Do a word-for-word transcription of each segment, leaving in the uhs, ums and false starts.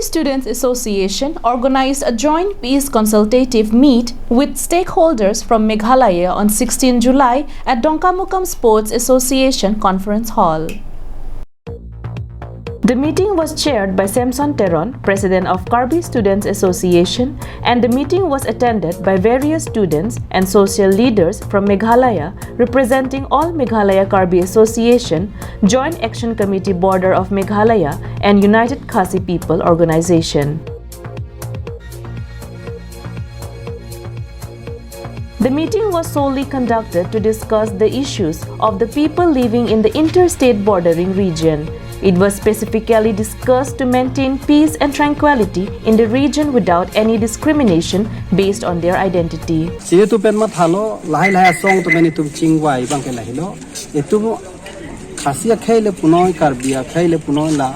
Students Association organized a joint peace consultative meet with stakeholders from Meghalaya on sixteen July at Dongkamukam Sports Association Conference Hall. The meeting was chaired by Samson Teron, President of Karbi Students Association, and the meeting was attended by various students and social leaders from Meghalaya, representing All Meghalaya Karbi Association, Joint Action Committee Border of Meghalaya, and United Khasi People Organization. The meeting was solely conducted to discuss the issues of the people living in the interstate bordering region. It was specifically discussed to maintain peace and tranquility in the region without any discrimination based on their identity. Si itum pen mathalo, lahai lahai asong atum pen itum chingvai abang ke lahelo. Itum Khasi akhei le punoi, Karbi akhei le punoi, la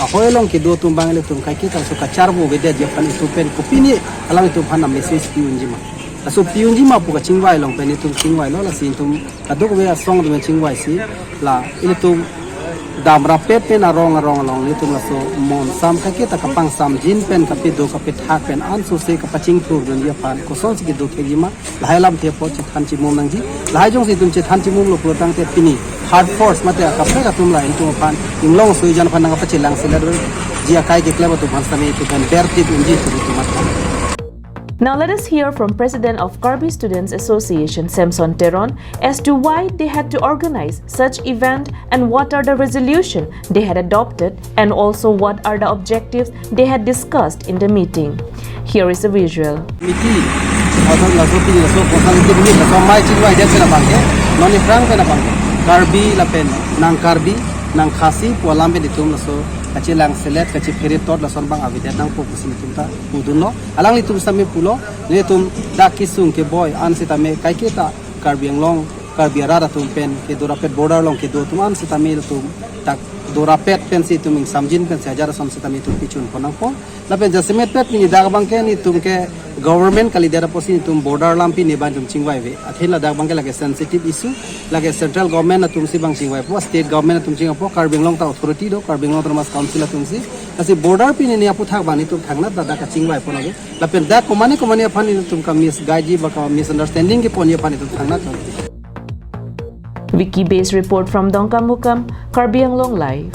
ahoi along kedo atum abang ilitum kaiketa laso kacharvo avedet aphan itum pen kopine alanglitum aphan a-message pi unji ma. Laso pi unji ma pu kachingvai along pen itum chingvailo, lasi itum kadokave asong atum chingvaisi, la ilitum damrappet pen arong arong along ilitum laso monsam kaiketa kapangsamjin pen kapedo kapethak pen ansose kapachingthur dunji aphan kosonsi kedo thekji ma, lahai alamthe apot chethan chimum nangji. Lahai jongsi itum chethan chimumlo pulotangte pini hard force mate akaprek atum la itum aphan inglong sui jan aphan nangpachelang selet ji akai keklem atum aphan sami itum aphan bertip unji itum itum aphan. Now let us hear from President of Karbi Students Association, Samson Teron, as to why they had to organize such event and what are the resolution they had adopted and also what are the objectives they had discussed in the meeting. Here is a visual. Miti, athon laso pini laso kosonsi meet laso amei chingvaidet pen abang ke, non iphrang pen abang ke, Karbi lapen nang Karbi, nang Khasi pu alam pen itum laso kachelang selet, kachephere tot lason abang avedet nangpo pusi itum ta pudunlo. Alanglitum sami pulo, nelitum dak kesung keboi an sitame kaiketa Karbi Anglong, Karbi arat atum pen kedo rappet, border along kedo atum an sitame itum dak do rappet pensi itum ingsamjin pensi ajar ason sitame itum pichun pon nangpo. Lapen jasemet pet pini dak abang ke nelitum ke government kalidet apotsi itum border alam pini abang itum chingvai ave. Athe ladak abang ke lake sensitive issue, lake central government atumsi abang chingvaipo, state government atum chingvaipo, Karbi Anglong ta authority do, Karbi Anglong Autonomous Council atumsi. Lasi border pini neli aputhak abang nelitum thangnat ladak kachingvai pon ave. Lapen dak komane komane aphan nelitum ka-misguide ji ba ka-misunderstanding keponji aphan nelitum thangnat ave. Wiki Base report from Dongkamukam, Karbi Anglong Live.